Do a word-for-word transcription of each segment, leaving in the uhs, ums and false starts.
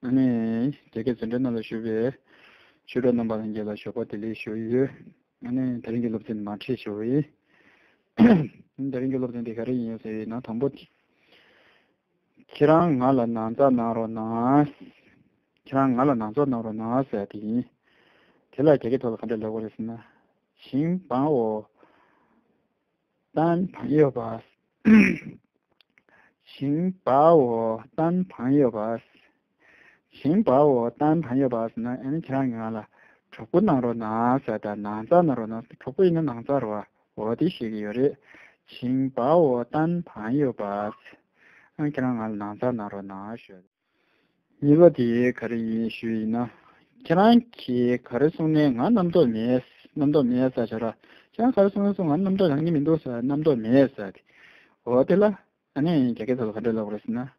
ཨ་ནི་རྒྱ་སྐད་འཛིན་གྲྭ་ནང་ལ་བཞུགས་པའི་ཆོས་གྲོགས་རྣམ་པ་ལྷན་རྒྱས་ལ་ཞོགས་པ་བདེ་ལེགས་ཞུ་ཡི་ཡོད། ཨ་ནི་དེ་རིང་གི་སློབ་ཚན་མར་ཁྲིད་ཞུ་ཡི། དེ་རིང་གི་སློབ་ཚན་དེ་ག་རེ་ཡིན་ཟེར་ན། དང་པོ་དེ། ཁྱེད་རང་ང་ལ་ནང་ཚགས་གནང་རོགས་གནང་། ཁྱེད་རང་ང་ལ་ནང་ཚགས་གནང་རོགས་གནང་ཟེར་དེ་ཡིན། དེ་ལ་རྒྱ་སྐད་ཐོག་ལ་ག་འདྲ་ལབ་དགོས་རེད་ཟེར་ན། 请帮我 单朋友吧。 请帮我单朋友吧。 请帮我单朋友吧 ཟེར་ན། ཨ་ནི་ཁྱེད་རང་གིས་ང་ལ་གྲོགས་པོ་གནང་རོགས་གནང་ཟེར། ད་ནང་ཚགས་གནང་རོགས་གནང་། གྲོགས་པོ་ཡིན་ན་ནང་ཚགས་རེད་བ། འོ་དེ་ཤེས་ཀྱི་ཡོད་རེད། 请帮我单朋友吧。 ཨ་ནི་ཁྱེད་རང་ང་ལ་ནང་ཚགས་གནང་རོགས་གནང་ཞུ། གཉིས་པ་དེ་ག་རེ་ཡིན་ཞུས་ཡིན་ན། ཁྱེད་རང་གིས་ག་རེ་གསུངས་ནའི་ང་རྣམ་རྟོག་མེད། རྣམ་རྟོག་མེད་ཟེར་བྱས་ར། ཁྱེད་རང་ག་རེ་གསུངས་ནའི་ང་རྣམ་རྟོག་ཡོང་གི་མི་འདུག་ཟེར། རྣམ་རྟོག་མེད་ཟེར་དེ། འོ་དེ་ལ་ཨ་ནི་རྒྱ་སྐད་ཐོག་ལ་ག་འདྲ་ལབ་དགོས་རེད་ཟེར་ན།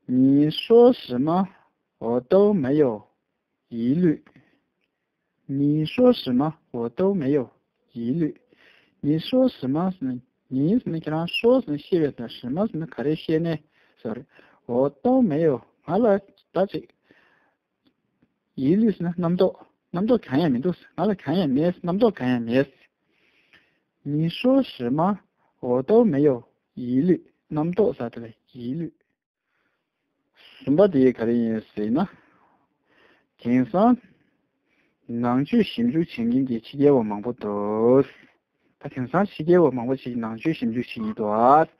你说什么我都没有疑虑。 你说什么我都没有疑虑。 你说什么 ཟེར་ན། 你 ཟེར་ན་ཁྱེད་རང་། 说 ཟེར་ན་བཤད་པའི་དང་། 什么 ཟེར་ན་ག་རེ་བཤད་ནའི་ཟེར། 我都没有 ང་ལ་ད་ཅིག 疑虑 ཟེར་ན་རྣམ་རྟོག་རྣམ་རྟོག་གང་ཡང་མི་འདུག་ང་ལ་གང་ཡང་མེད། རྣམ་རྟོག་གང་ཡང་མེད། 你说什么我都没有疑虑。 རྣམ་རྟོག་ཟེར་དེ་ལ་疑虑། གསུམ་པ་དེ་ག་རེ་ཡིན་ཟེར་ན། དེང་སང་ནང་ཆོས་ཞིབ་འཇུག་བྱེད་མཁན་གྱི་ཕྱི་རྒྱལ་བ་མང་པོ་འདུག་ད་དེང་སང་ཕྱི་རྒྱལ་བ་མང་པོ་ཞིག་ནང་ཆོས་ཞིབ་འཇུག་བྱེད་ཀྱི་འདུག་ཨ།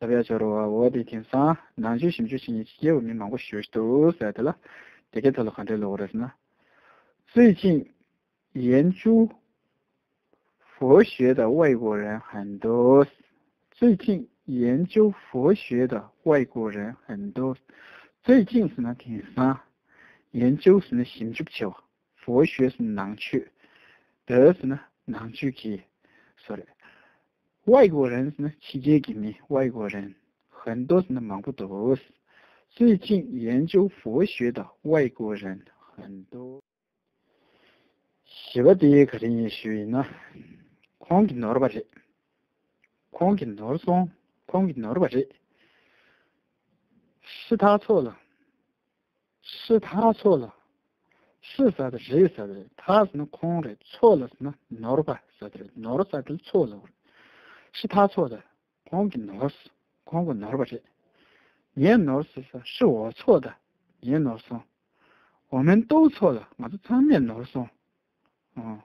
ལབ་ཡ་ཅིག་ཡོད་རེད་བ། འོ་དེ་དེང་སང་ནང་ཆོས་ཞིབ་འཇུག་བྱེད་མཁན་ཕྱི་རྒྱལ་བ་མི་མང་པོ་ཞེ་པོ་ཞིག་འདུག་ཟེར་དེ་ལ་རྒྱ་སྐད་ཐོག་ལ་ག་འདྲ་ལབ་དགོས་རེད་ཟེར་ན། 最近 研究佛学的外国人很多。最近研究佛学的外国人很多。最近 ཟེར་ན་དེང་སང་། 研究 ཟེར་ན་ཞིབ་འཇུག་བྱེད་པ། 佛学 ཟེར་ན་ནང་ཆོས། 的 ཟེར་ན་ནང་ཆོས་ཀྱི། སོ་རེད། 外国人 ཟེར་ན་ཕྱི་རྒྱལ་གྱི་མི། 外国人 很多 ཟེར་ན་མང་པོ་འདུག 最近研究佛学的外国人很多。 བཞི་པ་དེ་ག་རེ་ཡིན་ཞུས་ཡིན་ན། ཁོང་གིས་ནོར་བ་རེད། ཁོང་གིས་ནོར་སོང་། ཁོང་གིས་ནོར་བ་རེད། 是他错了། 是他错了། 是 ཟེར་དེ་རེད་ཟེར་དེ་རེད། 他 ཟེར་ན་ཁོང་རེད། 错了 ཟེར་ན་ནོར་བ་ཟེར་དེ་རེད། ནོར་ཟེར་དེ་ལ་错了། 是他错了། ཁོང་གིས་ནོར། ཁོང་གིས་ནོར་བ་རེད། ངས་ནོར་སོང་ཟེར། 是我错的། ངས་ནོར་སོང་། 我们都错了། ང་ཚོ་ཚང་མས་ནོར་སོང་། ཨོ།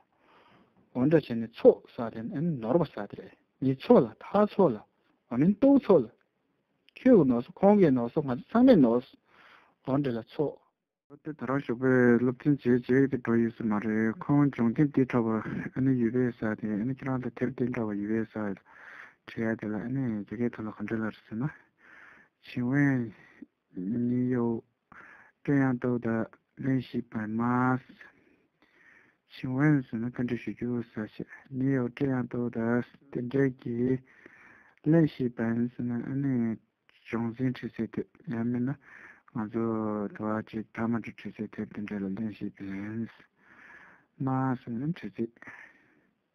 འོ་འདྲ་བྱས་ནས་错 ཟེར་དེ་ནི་ནོར་བ་ཟེར་དེ་རེད། 你错了། 他错了། 我们都错了། ཁྱོད་ཀྱིས་ནོར་སོང་། ཁོང་གིས་ནོར་སོང་། ང་ཚོ་ཚང་མས་ནོར་སོང་། འོ་འདྲ་ལ་错། འོ་དེ་ད་རང་ཞོགས་པའི་སློབ་ཚན་བྱས་བྱས་དེ་འགྲོ་ཡོད་ས་མ་རེད། ཁོང་སྦྱོང་ཚན་དེ་འདྲ་བ་ཨ་ནི་ཡོད་པས་ཟེར་དེ། ཨ་ནི་ཁྱེད་རང་ལ་དེབ་དེ་འདྲ་བ་ཡོད་པས་ཟེར་དྲིས་ཡ་དེ་ལ་ཨ་ནི་རྒྱ་སྐད་ཐོག་ལ་ག་འདྲ་ལབ་རེད་ཟེར་ན། 请问 你有这样多的练习本吗？ 请问 ཟེར་ན་བཀའ་འདྲི་ཞུ་རྒྱུ་ཟེར་བྱས། 你有这样多的 དེ་འདྲའི་གི 练习本 ཟེར་ན་ཨ་ནི་སྦྱོང་ཚན་ཁྲིད་ཚད་དེ། ཡང་མིན་ན་ང་ཚོ་དུ་བ་ཅིག་ཐ་མ་དུ་ཁྲིད་ཚད་དེ། དེ་འདྲ་ལ 练习本吗 ཟེར་ན་ཁྲིད་ཚད་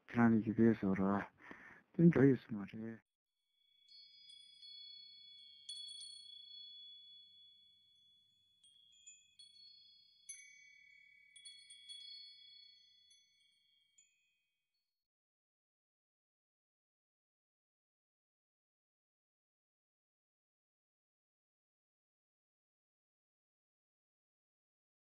ཁྱེད་རང་ལ་ཡོད་པས་ཟེར་བ་རེད། དེ་འདྲ་ཡོད་ས་མ་རེད།